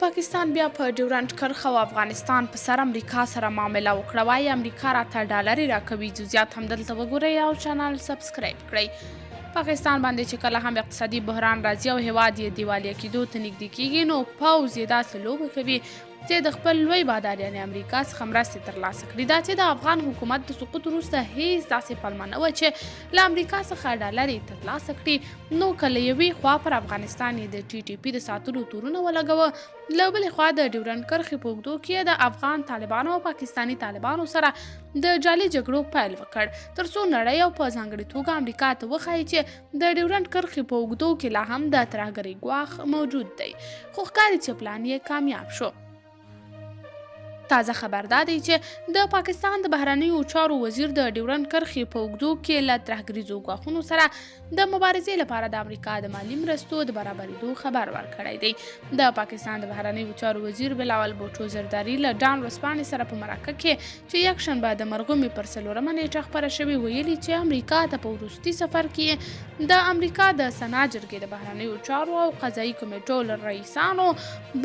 پاکستان بیا په ډیورنډ کرښه او افغانستان په سر امریکا سره معامله وکړه، وایي امریکا راته ډالرې راکوي. جزئیات هم دلته وګورئ او چینل سبسکرایب کړئ. پاکستان باندې چې کله هم اقتصادي بحران راځي او هیواد یې دیوالیه کېدو ته نږدې کیږي، نو پوځ یې داسې لوبه کوي چې د خپل لوی بادار یعنې امریکا څخه مرستې ترلاسه کړي. دا چې د افغان حکومت د سقوط وروسته هیڅ داسې پلمه نه وه چې له امریکا څخه ډالرې ترلاسه کړي، نو که له یوې خوا پر افغانستان یې د ټي ټي پي د ساتلو تورونه ولګوه، له بلې خوا د ډیورنډ کرښې په اوږدو کې د افغان طالبانو او پاکستاني طالبانو سره د جعلي جګړو پیل وکړ، ترڅو نړۍ او په ځانګړې توګه امریکا ته وښایي چې د ډیورنډ کرښې په اوږدو کې لا هم د ترهګرۍ ګواښ موجود دی. خو ښکاري چې پلان یې کامیاب شو. تازه خبر دا دی چې د پاکستان د بهرنیو چارو وزیر د ډیورنډ کرښې په اوږدو کې له ترهګریزو ګواښونو سره د مبارزې لپاره د امریکا د مالي مرستو د برابرېدو خبر ورکړی دی. د پاکستان د بهرنیو چارو وزیر بلاول بوټو زرداري له ډان ورځپاڼې سره په مرکه کې چې یکشنبه د مرغومې پر څلورمه نېټه خپره شوې، ویلي چې امریکا ته په وروستي سفر کې د امریکا د سنا جرګې د بهرنیو چارو او قضایي کمېټو له رئیسانو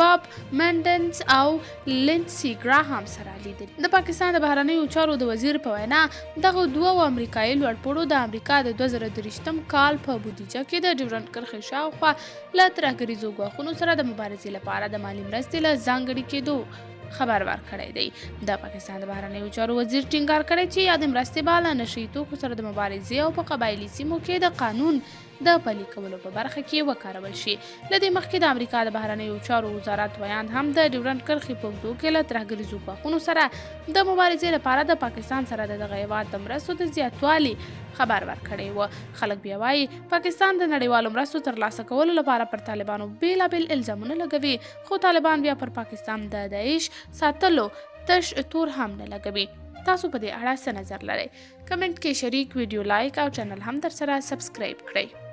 باب منډنز او لینډسي ګراهام سره لیدلي. د پاکستان د بهرنیو چارو د وزیر په وینا، دغو دوو امریکایي لوړپوړو د امریکا د 2023 کال په بودیجه کې د ډیورنډ کرښې شاوخوا له ترهګریزو ګواښونو سره د مبارزې لپاره د مالي مرستې له ځانګړي کېدو خبر ورکړی دی. د پاکستان د بهرنیو چارو وزیر ټینګار کړی چې یادې مرستې به له نشه یي توکو سره د مبارزې او په قبایلي سیمو کې د قانون د پلي کولو په برخه کې وکارول شي. له دې مخکې د امریکا د بهرنیو چارو وزارت ویاند هم د ډیورنډ کرښې په اوږدو کې له ترهګریزو ګواښونو سره د مبارزې لپاره د پاکستان سره د دغه هېواد د مرستو د زیاتوالي خبر ورکړی و. خلک بیا وایي پاکستان د نړیوالو مرستو ترلاسه کولو لپاره پر طالبانو بېلابېل الزامونه لګوي، خو طالبان بیا پر پاکستان د داعش ساتلو تش تور هم نه لګوي. تاسو په دې اړه څه نظر لرئ؟ کمنټ کې شریک، ویډیو لایک او چینل هم در سره سبسکرایب کړئ.